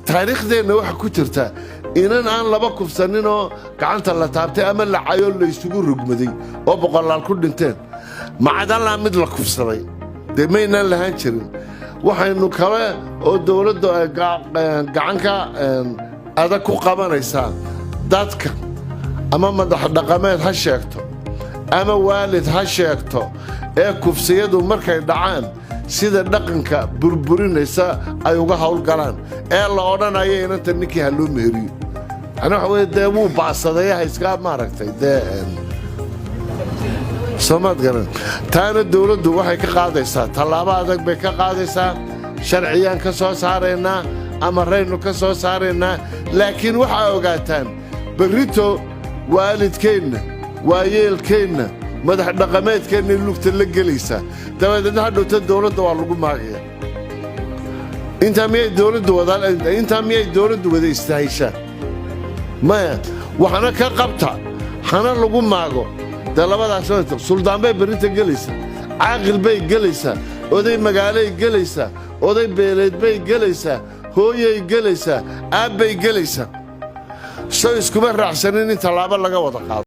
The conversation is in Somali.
Taariikhdeenna waxa ku jirta inan aan laba kufsaninoo gacanta la taabtay ama la cayoo laysugu rugmaday oo boqolaal ku dhinteen, macdallaa mid la kufsaday dee maynaan lahaan jirin. Waxaynu kale oo dowladdu ay gacanka adag ku qabanaysaa dadka, ama madax dhaqameed ha sheegto ama waalid ha sheegto, ee kufsiyadu markay dhacaan sida dhaqanka burburinaysa ay uga howlgalaan, ee la odhanayo inanta ninkii ha loo meheriyo. Yani waxa weye dee wuu ba'sadayaha iska maaragtay dee, soomaad garan. Taana dowladdu waxay ka qaadaysaa tallaabo adag bay ka qaadaysaa. Sharciyaan ka soo saaraynaa, amaraynu ka soo saaraynaa. Laakiin waxaa ogaataan, berrito waalidkeenna, waayeelkeenna, madax dhaqameedkeennay lugta la gelaysaa. Dabadeedna hadhowta dowladda waa lagu maagaya. Intaa miyay dowladdu wada istahishaa? Maya. Waxna ka qabta, hana lagu maago. Dee labadaas suldaan bay berrinta gelaysaa, caaqil bay gelaysaa, oday magaalay gelaysaa, oday beeleed bay gelaysaa, hooyay gelaysaa, aabbay gelaysaa. So iskuma raacsanin in tallaabo laga wada qaado.